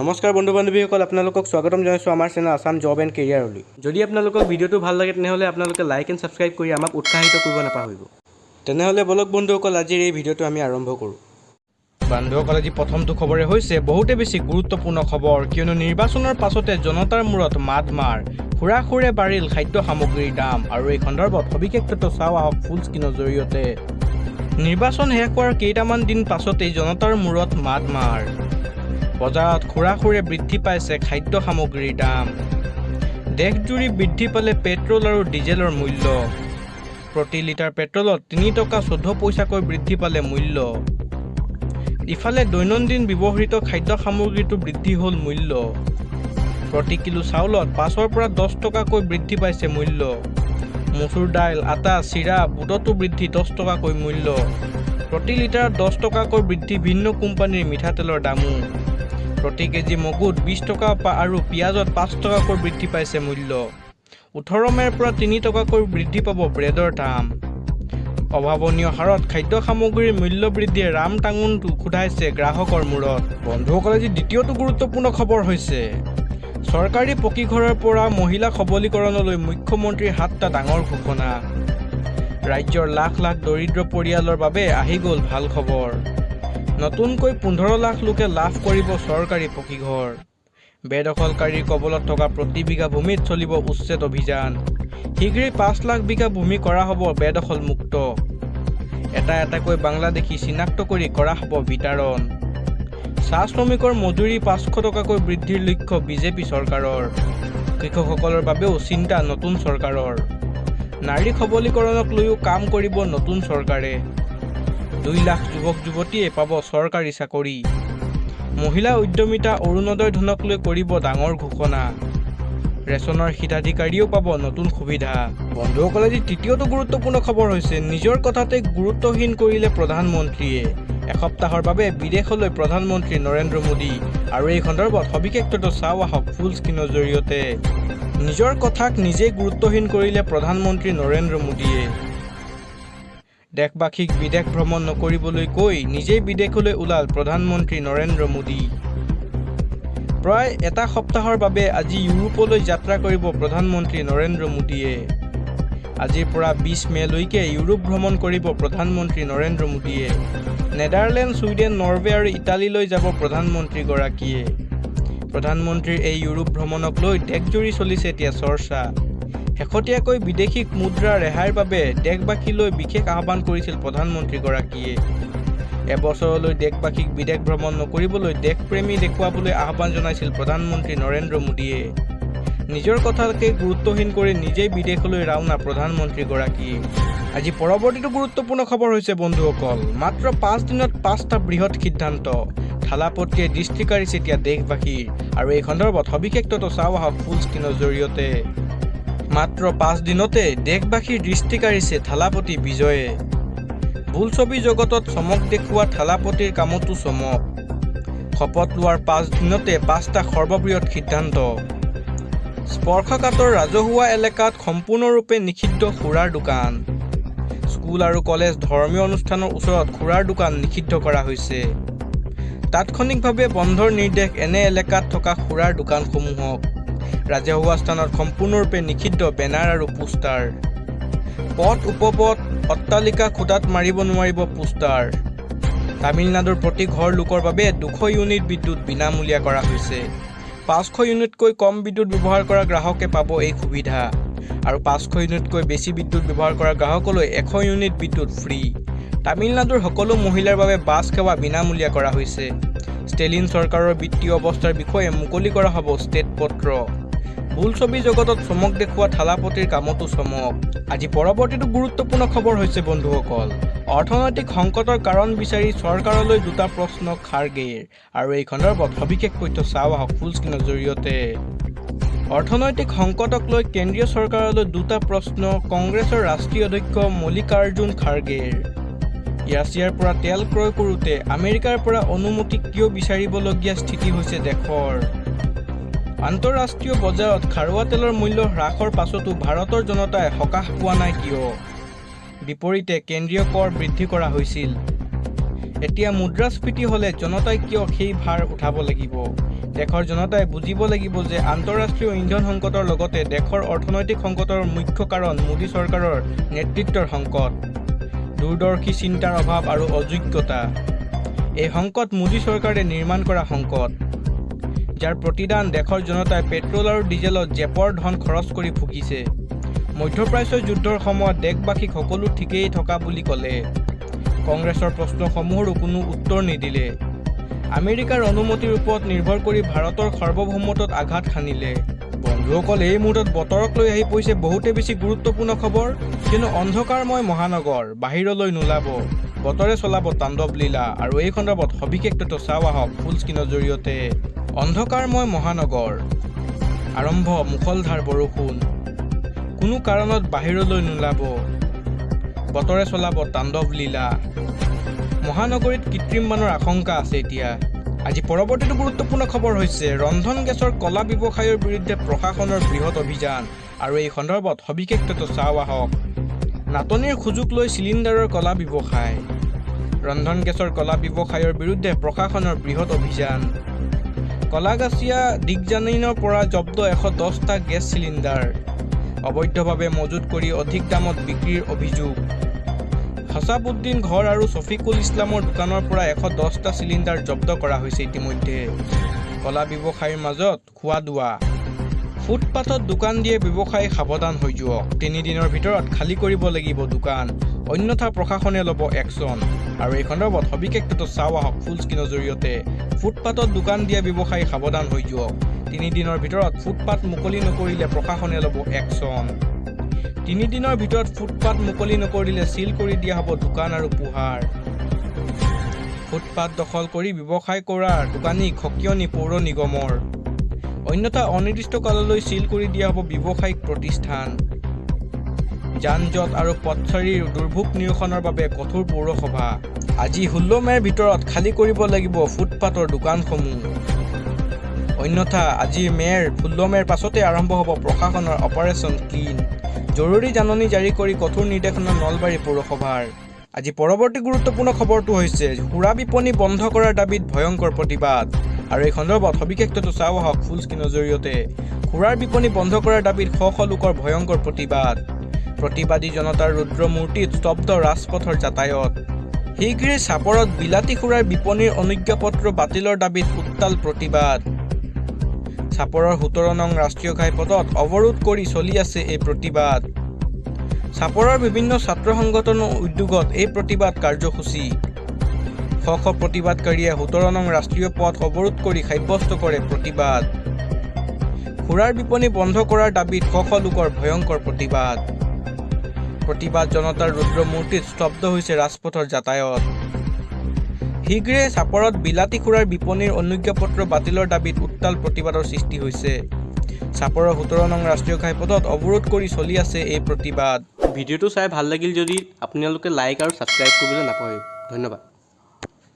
নমস্কাৰ বন্ধু বান্ধৱীসকল, আপোনালোকক স্বাগতম জনাইছোঁ আমাৰ চেনেল আছাম জব এণ্ড কেৰিয়াৰলৈ। যদি আপোনালোকক ভিডিঅ'টো ভাল লাগে, তেনেহ'লে আপোনালোকে লাইক এণ্ড ছাবস্ক্ৰাইব কৰি আমাক উৎসাহিত কৰিব নাপাহৰিব। তেনেহ'লে বলক বন্ধুসকল, আজিৰ এই ভিডিঅ'টো আমি আৰম্ভ কৰোঁ। বন্ধুসকল, আজি প্ৰথমটো খবৰে হৈছে বহুতে বেছি গুৰুত্বপূৰ্ণ খবৰ, কিয়নো নিৰ্বাচনৰ পাছতে জনতাৰ মূৰত মাত মাৰ খুৰা-খুৰে বাঢ়িল খাদ্য সামগ্ৰীৰ দাম। আৰু এই সন্দৰ্ভত সবিশেষ তথ্য চাওঁ আহক ফুল স্ক্ৰীনৰ জৰিয়তে। নিৰ্বাচন শেষ হোৱাৰ কেইটামান দিন পাছতেই জনতাৰ মূৰত মাত মাৰ। বজাৰত খুৰা-খুৰে বৃদ্ধি পাইছে খাদ্য সামগ্ৰীৰ দাম। দেশজুৰি বৃদ্ধি পালে পেট্ৰল আৰু ডিজেলৰ মূল্য। প্ৰতি লিটাৰ পেট্ৰলত 3 টকা 14 পইচাকৈ বৃদ্ধি পালে মূল্য। ইফালে দৈনন্দিন ব্যৱহৃত খাদ্য সামগ্ৰীতো বৃদ্ধি হ'ল মূল্য। প্ৰতি কিলো চাউলত 5ৰ পৰা 10 টকাকৈ বৃদ্ধি পাইছে মূল্য। মচুৰ দাইল, আটা, চিৰা, বুটতো বৃদ্ধি 10 টকাকৈ মূল্য। প্ৰতি লিটাৰত 10 টকাকৈ বৃদ্ধি ভিন্ন কোম্পানীৰ মিঠাতেলৰ দামো। প্ৰতি কেজি মগুত 20 টকা আৰু পিঁয়াজত 5 টকাকৈ বৃদ্ধি পাইছে মূল্য। 18 মে'ৰ পৰা 3 টকাকৈ বৃদ্ধি পাব ব্ৰেডৰ দাম। অভাৱনীয় হাৰত খাদ্য সামগ্ৰীৰ মূল্য বৃদ্ধিয়ে ৰাম টাঙোন সোধাইছে গ্ৰাহকৰ মূৰত। বন্ধুসকলে, আজি দ্বিতীয়টো গুৰুত্বপূৰ্ণ খবৰ হৈছে চৰকাৰী পকীঘৰৰ পৰা মহিলা সবলীকৰণলৈ মুখ্যমন্ত্ৰীৰ সাতটা ডাঙৰ ঘোষণা। ৰাজ্যৰ লাখ লাখ দৰিদ্ৰ পৰিয়ালৰ বাবে আহি গ'ল ভাল খবৰ। নতুনকৈ 15 লাখ লোকে লাভ কৰিব চৰকাৰী পকীঘৰ। বেদখলকাৰীৰ কবলত থকা প্ৰতি বিঘা ভূমিত চলিব উচ্ছেদ অভিযান। শীঘ্ৰেই 5 লাখ বিঘা ভূমি কৰা হ'ব বেদখলমুক্ত। এটা এটাকৈ বাংলাদেশী চিনাক্ত কৰি কৰা হ'ব বিতাড়ন। চাহ শ্ৰমিকৰ মজুৰি 500 টকাকৈ বৃদ্ধিৰ লক্ষ্য বিজেপি চৰকাৰৰ। কৃষকসকলৰ বাবেও চিন্তা নতুন চৰকাৰৰ। নাৰী সবলীকৰণক লৈও কাম কৰিব নতুন চৰকাৰে। 2 লাখ যুৱক যুৱতীয়ে পাব চৰকাৰী চাকৰি। মহিলা উদ্যমিতা অৰুণোদয় ধনক লৈ কৰিব ডাঙৰ ঘোষণা। ৰেচনৰ হিতাধিকাৰীয়েও পাব নতুন সুবিধা। বন্ধুসকলে, আজি তৃতীয়টো গুৰুত্বপূৰ্ণ খবৰ হৈছে নিজৰ কথাতে গুৰুত্বহীন কৰিলে প্ৰধানমন্ত্ৰীয়ে। এসপ্তাহৰ বাবে বিদেশলৈ প্ৰধানমন্ত্ৰী নৰেন্দ্ৰ মোদী। আৰু এই সন্দৰ্ভত সবিশেষ তথ্য চাওঁ আহক ফুল স্ক্ৰীনৰ জৰিয়তে। নিজৰ কথাক নিজেই গুৰুত্বহীন কৰিলে প্ৰধানমন্ত্ৰী নৰেন্দ্ৰ মোদীয়ে। দেশবাসীক বিদেশ ভ্ৰমণ নকৰিবলৈ কৈ নিজেই বিদেশলৈ ওলাল প্ৰধানমন্ত্ৰী নৰেন্দ্ৰ মোদী। প্ৰায় এটা সপ্তাহৰ বাবে আজি ইউৰোপলৈ যাত্ৰা কৰিব প্ৰধানমন্ত্ৰী নৰেন্দ্ৰ মোদীয়ে। আজিৰ পৰা 20 মে'লৈকে ইউৰোপ ভ্ৰমণ কৰিব প্ৰধানমন্ত্ৰী নৰেন্দ্ৰ মোদীয়ে। নেডাৰলেণ্ড, ছুইডেন, নৰৱে আৰু ইটালীলৈ যাব প্ৰধানমন্ত্ৰীগৰাকীয়ে। প্ৰধানমন্ত্ৰীৰ এই ইউৰোপ ভ্ৰমণক লৈ দেশজুৰি চলিছে এতিয়া চৰ্চা। শেহতীয়াকৈ বিদেশী মুদ্ৰা ৰেহাইৰ বাবে দেশবাসীলৈ বিশেষ আহ্বান কৰিছিল প্ৰধানমন্ত্ৰীগৰাকীয়ে। এবছৰলৈ দেশবাসীক বিদেশ ভ্ৰমণ নকৰিবলৈ দেশপ্ৰেমী দেখুৱাবলৈ আহ্বান জনাইছিল প্ৰধানমন্ত্ৰী নৰেন্দ্ৰ মোদীয়ে। নিজৰ কথাকে গুৰুত্বহীন কৰি নিজেই বিদেশলৈ ৰাওনা প্ৰধানমন্ত্ৰীগৰাকী। আজি পৰৱৰ্তীটো গুৰুত্বপূৰ্ণ খবৰ হৈছে বন্ধুসকল, মাত্ৰ 5 দিনত পাঁচটা বৃহৎ সিদ্ধান্ত। থালাপতিয়ে দৃষ্টি কাঢ়িছে এতিয়া দেশবাসীৰ। আৰু এই সন্দৰ্ভত সবিশেষ তথ্য চাওঁ আহক ফুল স্ক্ৰীনৰ জৰিয়তে। মাত্ৰ 5 দিনতে দেশবাসীৰ দৃষ্টি কাঢ়িছে থালাপতি বিজয়ে। বোলছবি জগতত চমক দেখুওৱা থালাপতিৰ কামতো চমক। শপত লোৱাৰ 5 দিনতে পাঁচটা সৰ্ববৃহৎ সিদ্ধান্ত। স্পৰ্শকাতৰ ৰাজহুৱা এলেকাত সম্পূৰ্ণৰূপে নিষিদ্ধ সুৰাৰ দোকান। স্কুল আৰু কলেজ, ধৰ্মীয় অনুষ্ঠানৰ ওচৰত সুৰাৰ দোকান নিষিদ্ধ কৰা হৈছে। তাৎক্ষণিকভাৱে বন্ধৰ নিৰ্দেশ এনে এলেকাত থকা সুৰাৰ দোকানসমূহক। ৰাজহুৱা স্থানত সম্পূৰ্ণৰূপে নিষিদ্ধ বেনাৰ আৰু পোষ্টাৰ। পথ, উপপথ, অট্টালিকা, খুঁটাত মাৰিব নোৱাৰিব পোষ্টাৰ। তামিলনাডুৰ প্ৰতি ঘৰ লোকৰ বাবে 200 ইউনিট বিদ্যুৎ বিনামূলীয়া কৰা হৈছে। 500 ইউনিটতকৈ কম বিদ্যুৎ ব্যৱহাৰ কৰা গ্ৰাহকে পাব এই সুবিধা আৰু 500 ইউনিটতকৈ বেছি বিদ্যুৎ ব্যৱহাৰ কৰা গ্ৰাহকলৈ 100 ইউনিট বিদ্যুৎ ফ্ৰী। তামিলনাডুৰ সকলো মহিলাৰ বাবে বাছ সেৱা বিনামূলীয়া কৰা হৈছে। ষ্টেলিন চৰকাৰৰ বিত্তীয় অৱস্থাৰ বিষয়ে মুকলি কৰা হ'ব শ্বেত পত্ৰ। বোলছবি জগতত চমক দেখুওৱা থালাপতিৰ কামতো চমক। আজি পৰৱৰ্তীটো গুৰুত্বপূৰ্ণ খবৰ হৈছে বন্ধুসকল, অৰ্থনৈতিক সংকটৰ কাৰণ বিচাৰি চৰকাৰলৈ দুটা প্ৰশ্ন খাৰ্গেৰ। আৰু এই সন্দৰ্ভত সবিশেষ তথ্য চাওঁ আহক ফুল স্ক্ৰীনৰ জৰিয়তে। অৰ্থনৈতিক সংকটক লৈ কেন্দ্ৰীয় চৰকাৰলৈ দুটা প্ৰশ্ন কংগ্ৰেছৰ ৰাষ্ট্ৰীয় অধ্যক্ষ মল্লিকাৰ্জুন খাৰ্গেৰ। ৰাছিয়াৰ পৰা তেল ক্ৰয় কৰোঁতে আমেৰিকাৰ পৰা অনুমতি কিয় বিচাৰিবলগীয়া স্থিতি হৈছে দেশৰ? আন্তঃৰাষ্ট্ৰীয় বজাৰত খাৰুৱা তেলৰ মূল্য হ্ৰাসৰ পাছতো ভাৰতৰ জনতাই সকাহ পোৱা নাই কিয়? বিপৰীতে কেন্দ্ৰীয় কৰ বৃদ্ধি কৰা হৈছিল। এতিয়া মুদ্ৰাস্ফীতি হ'লে জনতাই কিয় সেই ভাৰ উঠাব লাগিব? দেশৰ জনতাই বুজিব লাগিব যে আন্তঃৰাষ্ট্ৰীয় ইন্ধন সংকটৰ লগতে দেশৰ অৰ্থনৈতিক সংকটৰ মুখ্য কাৰণ মোদী চৰকাৰৰ নেতৃত্বৰ সংকট, দূৰদৰ্শী চিন্তাৰ অভাৱ আৰু অযোগ্যতা। এই সংকট মোদী চৰকাৰে নিৰ্মাণ কৰা সংকট, যাৰ প্ৰতিদান দেশৰ জনতাই পেট্ৰল আৰু ডিজেলত জেপৰ ধন খৰচ কৰি ভুগিছে। মধ্যপ্ৰাচ্যৰ যুদ্ধৰ সময়ত দেশবাসীক সকলো ঠিকেই থকা বুলি ক'লে। কংগ্ৰেছৰ প্ৰশ্নসমূহৰো কোনো উত্তৰ নিদিলে। আমেৰিকাৰ অনুমতিৰ ওপৰত নিৰ্ভৰ কৰি ভাৰতৰ সাৰ্বভৌমত্বত আঘাত হানিলে। বন্ধুসকল, এই মুহূৰ্তত বতৰক লৈ আহি পৰিছে বহুতে বেছি গুৰুত্বপূৰ্ণ খবৰ। কিয়নো অন্ধকাৰময় মহানগৰ, বাহিৰলৈ নোলাব, বতৰে চলাব তাণ্ডৱ লীলা। আৰু এই সন্দৰ্ভত সবিশেষ তথ্য চাওঁ আহক ফুল স্ক্ৰীনৰ জৰিয়তে। অন্ধকাৰময় মহানগৰ, আৰম্ভ মুষলধাৰ বৰষুণ। কোনো কাৰণত বাহিৰলৈ নোলাব, বতৰে চলাব তাণ্ডৱ লীলা। মহানগৰীত কৃত্ৰিম বানৰ আশংকা আছে এতিয়া। আজি পৰৱৰ্তীটো গুৰুত্বপূৰ্ণ খবৰ হৈছে ৰন্ধন গেছৰ কলা ব্যৱসায়ৰ বিৰুদ্ধে প্ৰশাসনৰ বৃহৎ অভিযান। আৰু এই সন্দৰ্ভত সবিশেষ তথ্য চাওঁ আহক। নাটনিৰ সুযোগ লৈ চিলিণ্ডাৰৰ কলা ব্যৱসায়। ৰন্ধন গেছৰ কলা ব্যৱসায়ৰ বিৰুদ্ধে প্ৰশাসনৰ বৃহৎ অভিযান। কলাগাছিয়া দিগজানীনৰ পৰা জব্দ 110টা গেছ চিলিণ্ডাৰ। অবৈধভাৱে মজুত কৰি অধিক দামত বিক্ৰীৰ অভিযোগ। হচাবুদ্দিন ঘৰ আৰু ছফিকুল ইছলামৰ দোকানৰ পৰা 110টা চিলিণ্ডাৰ জব্দ কৰা হৈছে ইতিমধ্যে। কলা ব্যৱসায়ীৰ মাজত খোৱা দোৱা। ফুটপাথত দোকান দিয়ে ব্যৱসায়ী সাৱধান হৈ যাওক। 3 দিনৰ ভিতৰত খালী কৰিব লাগিব দোকান, অন্যথা প্ৰশাসনে ল'ব একশ্যন। আৰু এই সন্দৰ্ভত সবিশেষ তথ্য চাওঁ আহক ফুল স্ক্ৰীনৰ জৰিয়তে। ফুটপাথত দোকান দিয়া ব্যৱসায়ী সাৱধান হৈ যাওক। 3 দিনৰ ভিতৰত ফুটপাথ মুকলি নকৰিলে প্ৰশাসনে ল'ব একশ্যন। 3 দিনৰ ভিতৰত ফুটপাথ মুকলি নকৰিলে চিল কৰি দিয়া হ'ব দোকান আৰু পোহাৰ। ফুটপাথ দখল কৰি ব্যৱসায় কৰা দোকানীক সকিয়নি পৌৰ নিগমৰ। অন্যথা অনিৰ্দিষ্ট কাললৈ চিল কৰি দিয়া হ'ব ব্যৱসায়িক প্ৰতিষ্ঠান। যান জঁট আৰু পথচাৰীৰ দুৰ্ভোগ নিৰসনৰ বাবে কঠোৰ পৌৰসভা। আজি 16 মে'ৰ ভিতৰত খালী কৰিব লাগিব ফুটপাথৰ দোকানসমূহ। অন্যথা আজি 16 মে'ৰ পাছতে আৰম্ভ হ'ব প্ৰশাসনৰ অপাৰেশ্যন ক্লিন। জৰুৰী জাননী জাৰি কৰি কঠোৰ নিৰ্দেশনা নলবাৰী পৌৰসভাৰ। আজি পৰৱৰ্তী গুৰুত্বপূৰ্ণ খবৰটো হৈছে সুৰা বিপণী বন্ধ কৰাৰ দাবীত ভয়ংকৰ প্ৰতিবাদ। আৰু এই সন্দৰ্ভত সবিশেষ তথ্য চাওঁ আহক ফুল স্ক্ৰীনৰ জৰিয়তে। সুৰাৰ বিপণী বন্ধ কৰাৰ দাবীত শ শ লোকৰ ভয়ংকৰ প্ৰতিবাদ। প্ৰতিবাদী জনতাৰ ৰুদ্ৰমূৰ্তিত স্তব্ধ ৰাজপথৰ যাতায়াত। শীঘ্ৰেই চাপৰত বিলাতী সুৰাৰ বিপণীৰ অনুজ্ঞাপত্ৰ বাতিলৰ দাবীত উত্তাল প্ৰতিবাদ। চাপৰৰ 17 নং ৰাষ্ট্ৰীয় ঘাইপথত অৱৰোধ কৰি চলি আছে এই প্ৰতিবাদ। চাপৰৰ বিভিন্ন ছাত্ৰ সংগঠনৰ উদ্যোগত এই প্ৰতিবাদ কাৰ্যসূচী। শ শ প্ৰতিবাদকাৰীয়ে 17 নং ৰাষ্ট্ৰীয় পথ অৱৰোধ কৰি সাব্যস্ত কৰে প্ৰতিবাদ। সুৰাৰ বিপণী বন্ধ কৰাৰ দাবীত শ শ লোকৰ ভয়ংকৰ প্ৰতিবাদ। প্ৰতিবাদ জনতাৰ ৰুদ্ৰমূৰ্তিত স্তব্ধ হৈছে ৰাজপথৰ যাতায়াত। শীঘ্ৰে চাপৰত বিলাতী সুৰাৰ বিপণীৰ অনুজ্ঞাপত্ৰ বাতিলৰ দাবীত উত্তাল প্ৰতিবাদৰ সৃষ্টি হৈছে। চাপৰৰ 17 নং ৰাষ্ট্ৰীয় ঘাইপথত অৱৰোধ কৰি চলি আছে এই প্ৰতিবাদ। ভিডিঅ'টো চাই ভাল লাগিল যদি আপোনালোকে লাইক আৰু ছাবস্ক্ৰাইব কৰিবলৈ নাপাহৰিব। ধন্যবাদ।